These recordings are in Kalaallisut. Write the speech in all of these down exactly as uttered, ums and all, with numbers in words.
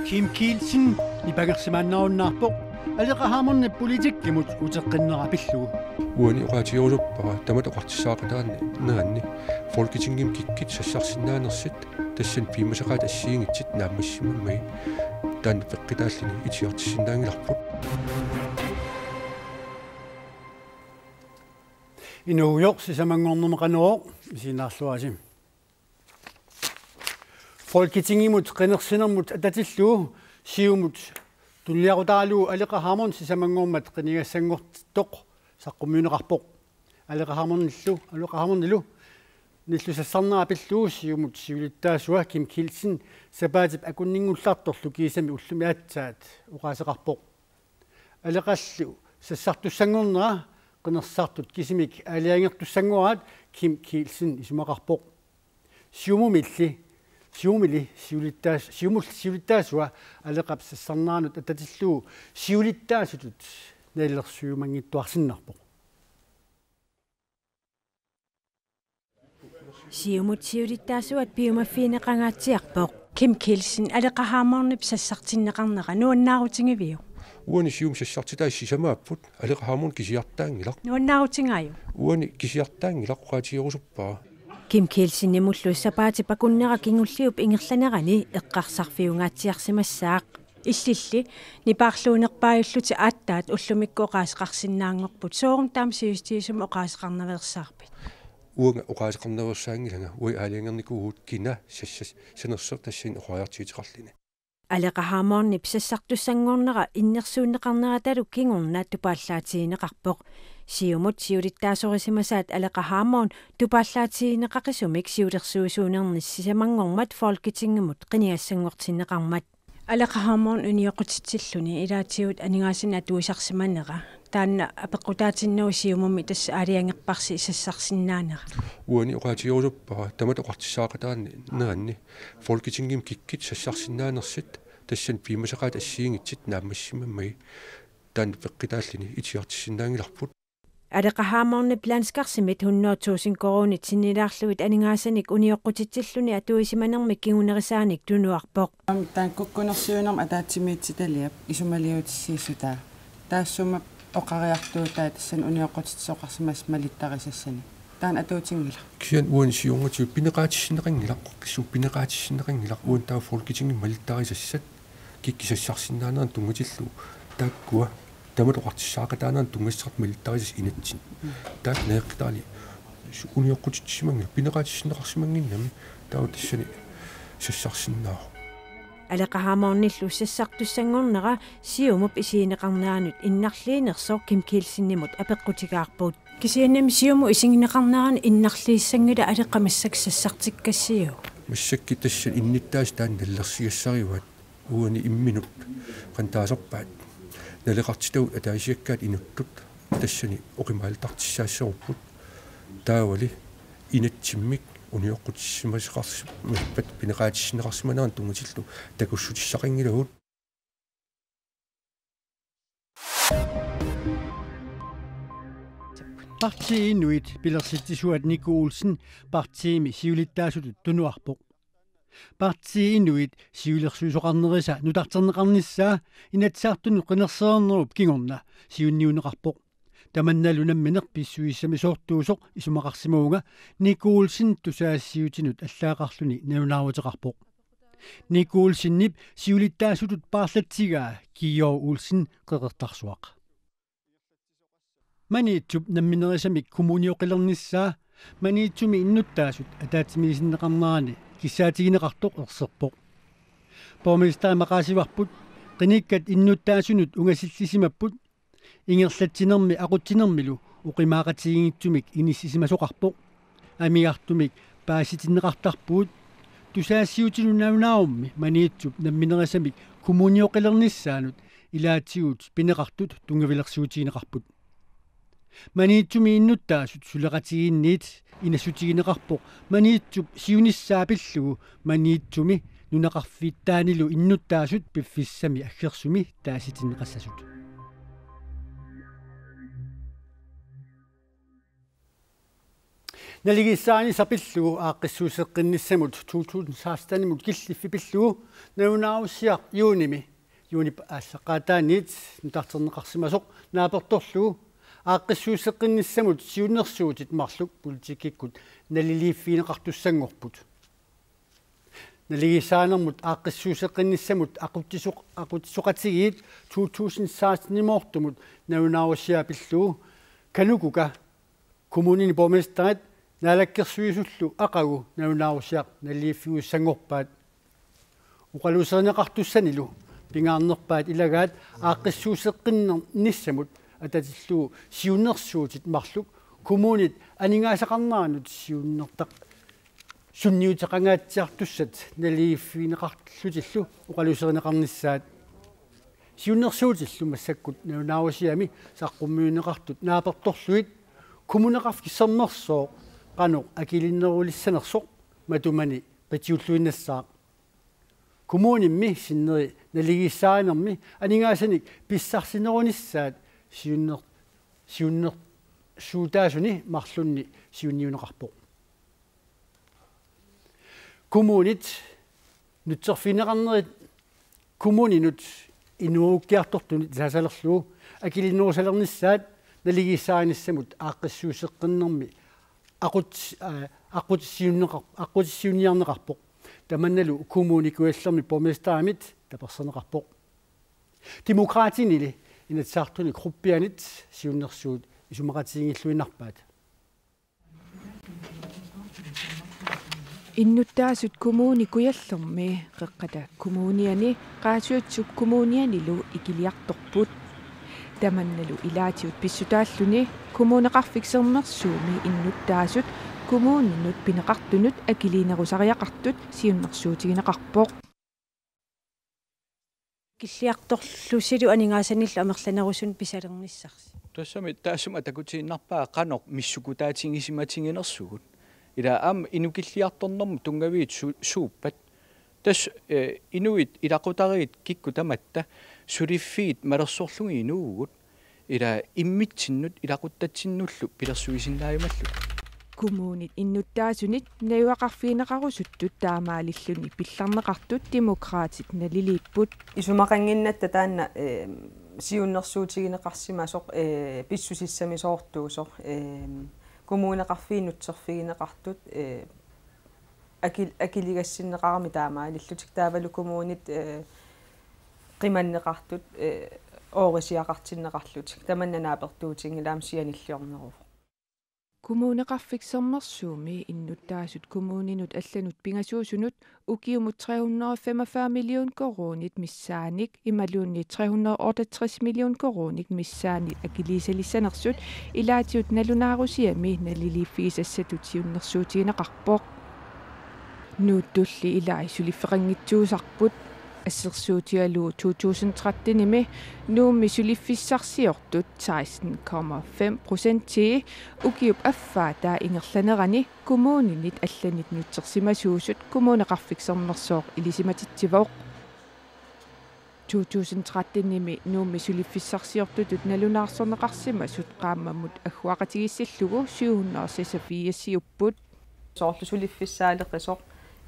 Kim Kielsen nipangersimaannarunnaarpoq Aleqa Hammondip politikkimut uteqqinnera pillugu. Uani oqaatigerusuppara tamatta oqartussaaqataaneranni Folketingimi kikkut sassarsinnaanersut tassani piumasaqaatit assigiinngitsut naammassimammagit, taanna peqqutaalluni itigartissinnaanngilarput. Inuugujoq sisamanngornermi Qanorooq, isiginnaarluarisi. Folketingimut qinersinermut atatillugu Siumut tunuliaqutaralugu Aleqa Hammond sisamanngormat qinigassanngortittoq saqqummiunneqarpoq. Aleqa Hammondillu, Aleqa Hammondillu nillu sassarnera pillugu Siumut siulittaasua Kim Kielsen sapaatip akunninngullartorlu kiisami ullumi aatsaat oqaaseqarpoq. Aleqallu sassartussanngornera qinersisartut kisimik aalajangertussanngoraat Kim Kielsen isumaqarpoq. Siumumilli, Siumumili siulittaas-, Siumulli siulittaasua Aleqap sassarneranut atatillugu siulittaasutut nalilersuiumanngittuarsinnarpoq. Siumut siulittaasuat piumaffigineqangaatsiarpoq. Kim Kielsen, Aleqa Hammondip sassartinneqarnera nuannaarutigiviuk? Uani Siumut sassartitai sisamaapput, Aleqa Hammond kisiartaanngilaq. Nuannaarutigaavit? Uani kisiartaanngilaq, oqaatigerusuppara. Kim Kielsenimullu sapaatip akunnera kingulliup ingerlanerani eqqarsarfiungaatsiarsimassaaq. Illilli nipaarluunerpaajullutik aatsaat ullumikkut oqaaseqarsinnaanngorput, sooruna taama sivisutigisumik oqaaseqarnaveersaarpit? Uanga oqaaseqarnaveersaanngilanga, uagut aalajangernikuuvugut kina sassassanersoq tassani oqariartuuteqarluni. Aleqa Hammondip sassartussanngornera innersuunneqarneratalu kingorna tupaallaatigineqarpoq. Siumut siulittaasorisimasaat Aleqa Hammond tupaallaatigineqaqisumik siulersuisuunerni sisamanngormat Folketingimut qinigassanngortinneqarmat. Aleqa Hammond unioqqutitsilluni ilaatigut aningaasanik atuisarsimanera, taanna apeqqutaatinnagu Siumumi tassa aalajangerparsi sassarsinnaanera? Uani oqaatigerusuppara tamatta oqartussaaqataaneranni Folketingimi kikkut sassarsinnaanersut tassani piumasaqaatit assigiinngitsut naammassimammagit, taanna peqqutaalluni itigartissinnaanngilarput. Aleqa Hammondip landskarsimit hundrede tusind koruunit sinnilaarlugit aningaasanik unioqqutitsilluni atuisimanermik kingunerisaanik tunuarpoq. Taanna kukkunersiuinermut ataatsimiititaliap isumaliutissiissutaa, taassuma oqariartuutaa tassani unioqqutitsisoqarsimasut malittarisassanik. Taanna atuutinngilaq. Kisianni uani siornatigut pineqaatissinneqanngilaq, oqaqqissuugut pineqaatissinneqanngilaq, uani taava Folketingimi malittarisassat kikkut sassarsinnaaneranut tunngatillugu taakkua tamatta oqartussaaqataaneranut tunngasut malittarisassat inatsit. Taakku najoqqitarali unioqqutitsisimanngillat, pineqaatissinneqarsimannginnami, taava tassani sassarsinnaavoq. Aleqa Hammondillu sassartussanngornera Siumup isigineqarneranut innarliinersoq Kim Kielsenimut apeqqutigaarput. Kisiannimi Siumut isigineqarnerani innarliissanngilaq, Aleqa massakkut sassartikkassiuk? Massakkut tassani innuttaasut taanna nalilersugassarivaat, uani imminut qanoq taasarpaat. Naleqartitagut ataasiakkaat inuttut tassani oqimaaluttartussaassagupput. Taavali inatsimmik unioqqutissimasaqarsimappata pineqaatissinneqarsimaneranut tunngatillugu takussutissaqanngilagut. Partii Inuit pilersitsisuat Niku Olsen partiimi siulittaasutut tunuarpoq. Partii Inuit siulersuisoqarnerisa nutarterneqarnissaa Inatsisartunut qinersereernerup kingorna siunniunneqarpoq. Tamannalu nammineq pissusissamisoortuusoq isumaqarsimavunga, Niku Olsen tusagassiuutinut allaaqarluni nalunaaruteqarpoq. Niku Olsenip siulittaasutut paarlatsigaa Kiiu Olsen Qeqertarsuaq. Maniitsup namminerisamik kommunioqqilernissaa Maniitsumi innuttaasut ataatsimiisinneqarnerani kissaatigineqartoq erserpoq. Borgmesteri maqaasivarput, qinikkat innuttaasunut ungasillisimapput, ingerlatsinermi aqutsinermilu oqimaaqatigiinngitsumik inissisimasoqarpoq. Amigartumik paasitinneqartarpugut. Tusagassiuutinut nalunaarummi Maniitsup namminerisamik kommunioqqilernissaanut ilaatigut pineqartut tunngavilersuutigineqarput. Maniitsumi innuttaasut suleqatigiinniit inassutigineqarpoq Maniitsup siunissaa pillugu Maniitsumi nunaqarfittaanilu innuttaasut piffissami aggersumi taasitinneqassasut. Naligiissaanissaq pillugu aaqqissuusseqqinnissamut to tusind seksten-imut killiffik pillugu nalunaarusiaq juunimi, juunip aallaqqaataaniit nutarterneqarsimasoq naapertorlugu aaqqissuusseqqinnissamut siunnersuutit marluk politikkikkut naliliiffigineqartussanngorput. Naligiissaanermut aaqqissuusseqqinnissamut aqutsisoq-, aqutsisoqatigiit to tusind seksten-imoortumut nalunaarusiaq pillugu KANUKOKA, kommunini borgmesterit Naalakkersuisullu aqagu nalunaarusiaq naliliiffigiussanngorpaat. Oqaluuserineqartussanilu pingaarnerpaat ilagaat aaqqissuusseqqinnissamut atatillugu siunnersuutit marluk kommunit aningaasaqarneranut siunnertaq sunniuteqangaatsiartussat naliliiffigineqarlutillu oqaluuserineqarnissaat. Siunnersuutillu massakkut nalunaarusiami saqqummiunneqartut naapertorlugit Kommuneqarfik Sermersooq qanoq akiliinerulissanersoq matumani qitiulluinnassaaq. Kommunimi sinneri naligiissaarinermi aningaasanik pissarsinerunissaat siunner-, siunnersuutaasuni marlunni siunniunneqarpoq. Kommunit nutserfigineqarnerit kommuninut inuerukkiartortunit saasalerlugu akiliinerusalernissaat naligiissaanissamut aaqqissuusseqqinnermi aqut-, aa, aqqutissiuunneqar-, aqqutissiuunniarneqarpoq. Tamannalu Kommune Kujallermi borgmesterimit taperserneqarpoq. Demokraatinili Inatsisartuni gruppianit siunnersuut isumaqatigiinngilluinnarpaat. Innuttaasut Kommune Kujallermi Qeqqata Kommuniani Qaasuitsup Kommunianilu ikiliartorput. Tamannalu ilaatigut pissutaalluni Kommuneqarfik Sermersuumi innuttaasut kommuninut pineqartunut akiliinerusariaqartut siunnersuutigineqarpoq. Ikiliartorlusilu aningaasanillu amerlanerusunik pisalernissarsi. Tassami taassuma takutiinnarpaa qanoq missukutaatigisimatinginersugut. Ila aamma inukilliartornermut tunngaviit su-, suuppat. Tassa, eh, inuit ilaqutariit kikkut tamatta suliffiit malersorlugit inuuvugut. Ila immitsinnut ilaquttatsinnullu pilersuisinnaajumallutik. Kommunit innuttaasunit najugaqarfigineqarusuttut taamaalilluni pillarneqartut Demokraatit naliliipput. Isumaqannginnatta taanna, eh, siunnersuutigineqarsimasoq, eh, pissusissamisoortuusoq, eh, kommuneqarfiit nutserfigineqartut, eh, akil-, akiligassinneqarami taamaalillutik taavalu kommunit, eh, qimanneqartut, eh, oorisiaqartinneqarlutik. Tamanna naapertuutiginngilaat aamma sianilliorneruvoq. Kommuneqarfik Sermersuumi innuttaasut kommuninut allanut pingasuusunut ukiumut tre hundrede og femogfyrre million koruunit missaanik imaluunniit tre hundrede og otteogtres million koruunit missaanik akiliisalissanersut ilaatigut nalunaarusiami naliliiffigisassatut siunnersuutigineqarpoq. Nuuttulli ilai suliffeqanngitsuusarput. Assersuutigalugu to tusind tretten-imi Nuummi suliffissarsiortut seksten komma fem procentii ukiup affaata ingerlanerani kommuninit allanit nutsersimasuusut Kommuneqarfik Sermersooq ilisimatitsivoq. To tusind tretten-imi Nuummi suliffissarsiortutut nalunaarsorneqarsimasut qaammammut agguaqatigiissillugu syv hundrede og seksogfirs-iupput. Soorlu suliffissaaleqisoq,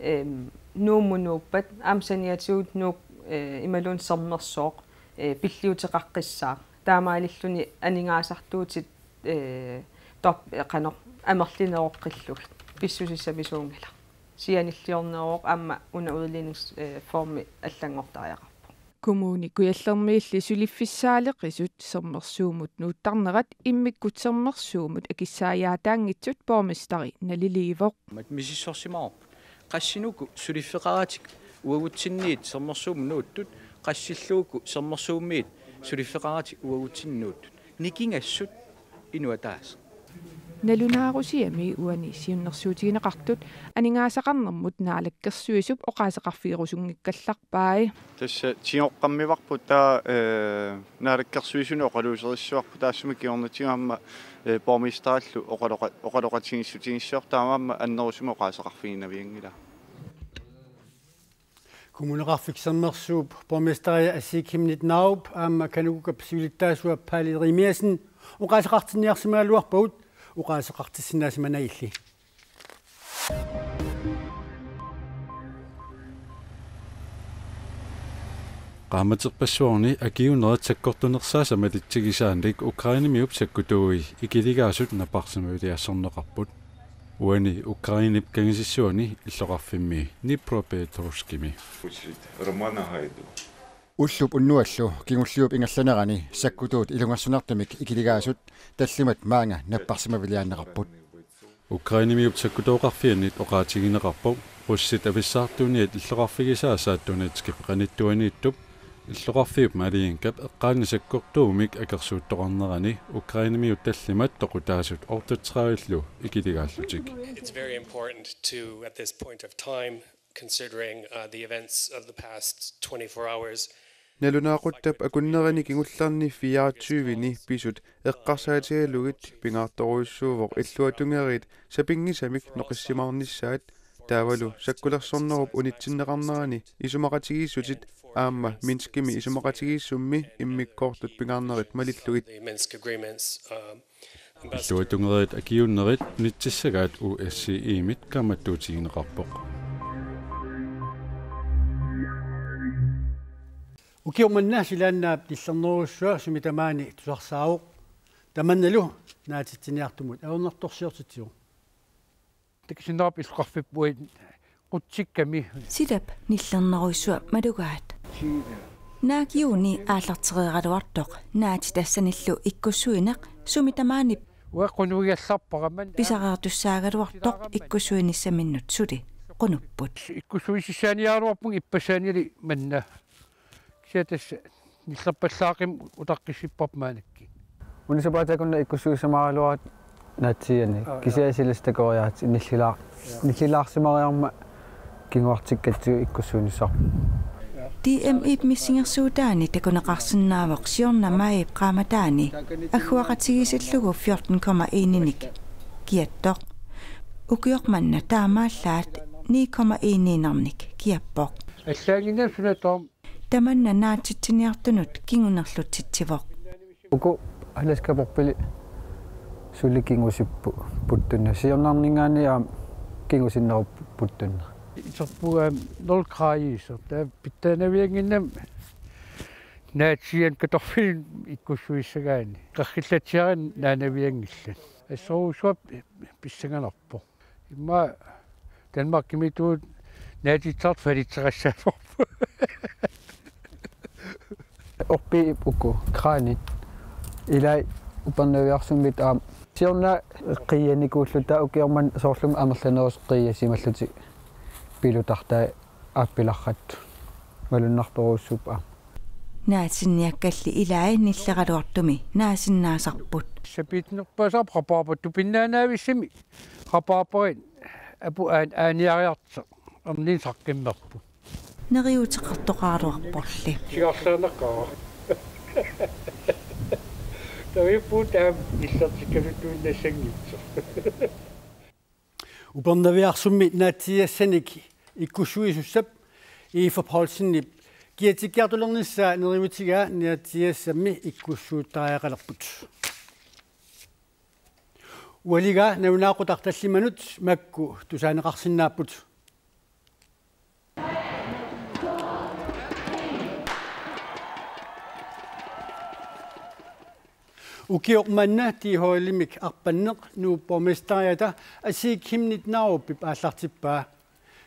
ehm, Nuummut nuuppat, aamma saniatigut Nuuk, eh, imaluunniit Sermersooq, eh, pilliuteqaqqissaaq. Taamaalilluni aningaasartuutit, eh, top-, eh, qanoq amerlineroqqillugit. Pissusissamisuunngilaq. Sianilliorneruvoq aamma una udlignings-, eh, formi allanngortariaqarpoq. Kommune Kujallermiilli suliffissaaleqisut Sermersuumut nuuttarnerat immikkut Sermersuumut akissaajaataanngitsut borgmesteri naliliivoq. Misissorsimavarput. Qassinuku suliffeqaratik uagutsinniit Sermersuumut nuuttut, qassilluuku Sermersuumiit suliffeqaratik uagutsinniit nuuttut. Nikingassut inuit ataaseq. Nalunaarusiami uani siunnersuutigineqartut aningaasaqarnermut Naalakkersuisup oqaaseqarfigerusunngikkallarpai. Tassa tigoqqammivarput taava, eh, Naalakkersuisuni oqaluuserissavarput taassuma kingornatigut aamma, eh, borgmesterillu oqaloqa-, oqaloqatigiissutigissiortoq taamaammat annerusumik oqaaseqarfiginavianngilaa. Kommuneqarfik Sermersuup borgmesteri Asii Chemnitz Narup aamma KANUKOKA-p siulittaasua Paali Jerimiassen oqaaseqartinniarsimagaluarpagut, oqaaseqartissinnaasimanagilli. Qaammaterpassuarni akiuunerit sakkortunersaasa malitsigisaannik Ukrainemiut sakkutuui ikiligaasut napparsimaviliassorneqarput. Uani Ukrainep kangisissuani illoqarfimmi Dnipropetrovskimi. Очередь Романа Гайду. Ullup unnuallu kingulliup ingerlanerani sakkutuut ilungersunartumik ikiligaasut tallimat maanga napparsimaviliaanneqarput. Ukrainemiut sakkutooqarfiannit oqaatigineqarpoq russit avissaartuuniat illoqarfigisaasa Donetskip qanittuaniittup illoqarfiup Mariinkap eqqaani sakkortuumik akersuuttoqarnerani Ukrainemiut tallimat toqutaasut otteogtredive-llu ikiligaallutik. It's very important to, at this point of time, considering, uh, the events of the past twenty-four hours. Nalunaaquttap akunnerini kingullerni fireogtyve-ni pisut eqqarsaatigalugit pingaartorujussuuvoq illuatungeriit sapinngisamik noqissimaarnissaat taavalu sakkulersornerup unitsinneqarnerani isumaqatigiissutit aamma Minskimi isumaqatigiissummi immikkoortut pingaarnerit malillugit. The Minsk agreements, um, Illuatungeriit akiuunnerit unitsissagaat O S C E-mit kaammattuutigineqarpoq. Ukioq manna silaannaap nillernerussua sumi tamaani tusarsaavoq. Tamannalu naatitsiniartumut ajornartorsiortitsivoq. Takusinnaavarput illoqarfipput qutsikkami. Silap nillernerussua malugaat. Naak juuni aallartereeraluartoq naatitassanillu ikkussuineq sumi tamaani Uanga qunugiallarpara manna. Pisariartussaagaluartoq ikkussuinissaminnut suli qunupput. Ikkussuisissaaniaraluarpunga ippassaanili manna. Kisianni tassa nillerpallaaqimmat utaqqissipparput maannakkut. Una sapaatip akunneranut ikkussuissamaaraluarpara naatsiianik. Aa, ja. Kisianni silassi takoriaatsit nillilaa-, ja, nillilaarsimariarmat kinguartikkatsigu ikkussuinissarput. D M I-p missingersuutaani takuneqarsinnaavoq siorna maajip qaammataani agguaqatigiissillugu fjorten komma en-inik kiattoq. Ukioq manna taamaallaat ni komma en-iinnarnik kiappoq. Allaanngimmat sunatoorm. Tamanna naatitsiniartunut kingunerlutsitsivoq. Uku Alaska porpili suli kingusipput puttunneq. Siornarninngaanniit aamma kingusinnerupput puttunneq. Iterpugut aamma nul grader. Taava pitsaanaviannginnami naatsiianik katerfinik ikkussuissagaanni. Qerrillatsiarit naanavianngillat. Assorujussuaq pissanganarpoq. Immaqa Danmarkimiittut naatitsisartut falitseqassaapput. Orpiit uku, kranit. Ilai Upernaviarsummit aamma. Siorna qiianikuulluta ukioq manna soorlumi amerlanerusoq qiiasimallutik pilutartai aappilarrattut. Malunnartorujussuupput aamma. Naatinniakkalli ilai nilleraluartumi naasinnaasarput. Sapiitnerpaasarpoq rabarber tupinnaannaavissami. Rabarberit apu aan-, aaniariartoq. Erniinnaq saqqummerput. Neriuuteqartoqaraluarporli. Sigarsaannaqqaara. Tavipput aamma nillertikkaluttuinnassanngitsoq. Upernaviarsummi naatsiiassanik ikkussuisussap Eva Poulsenip kiatikkiartulernissaa neriuutigaa naatsiiassammi ikkussuuttariaqalerput. Ualigaa nalunaaqutaq tallimanut makku tusaaneqarsinnaapput. Ukioq manna D H L-imik arpanneq Nuup borgmesteriata Asii Chemnitz Narupip aallartippaa.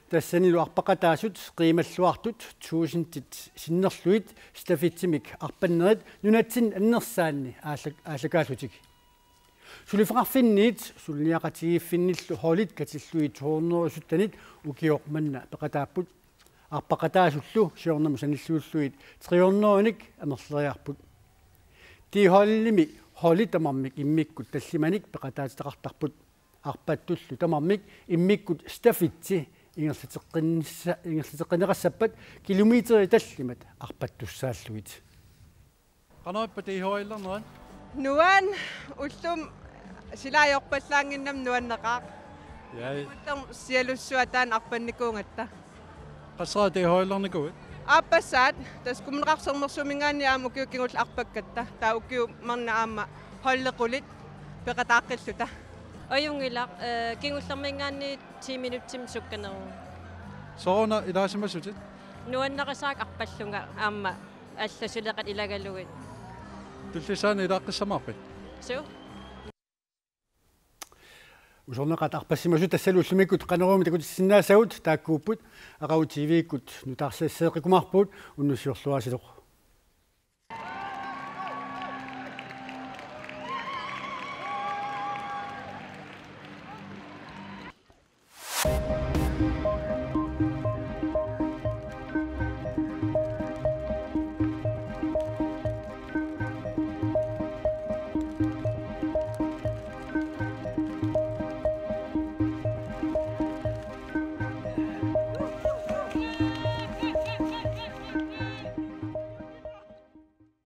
Tassanilu arpaqataasut qiimalluartut tusindit sinnerlugit stafetsimik arpannerit nunatsinni annersaanni aallak-, aallakaallutik. Suliffeqarfinniit suliniaqatigiiffinnillu holdit katillugit to hundrede syttenit ukioq manna peqataapput. Arpaqataasullu siornamut sanilliullugit tre hundredenik amerleriarput. D H L-imi holdit tamarmik immikkut tallimanik peqataatitaqartarput. Arpattullu tamarmik immikkut stafetsi ingerlateqqinnissa-, ingerlateqqinneqassappat kilometerit tallimat arpattussaallugit. Qanoq ippa D H L-ernerit? Nuann', ullumi sila ajorpallaannginnami nuanneqaaq. Ja. Ullumi sialussuaq taanna arpannikuugatta. Qassera D H L-ernikuuit? Aappassaat, tassa Kommuneqarfik Sermersuuminngaanniit aamma ukiut kingulliit arpakkatta. Taava ukiut manna aamma holdequlit peqataaqqilluta. Ajunngilaq, eh, kingullermiingaanniit ti minutsimik sukkaneruvoq. Sooruna ilaasimasutit? Nuannarisaaq arpallunga aamma allat suleqatit ilagalugit. Tullissaani ilaaqqissamaarpit? Suu. Usornaqaat arpassimasut tassalu ullumikkut Qanoruumi takutissinnaasagut taakkuupput. Aqagu T V-kkut nutaarsiasseeqqikkumaarpugut, unnussiorluarisilu.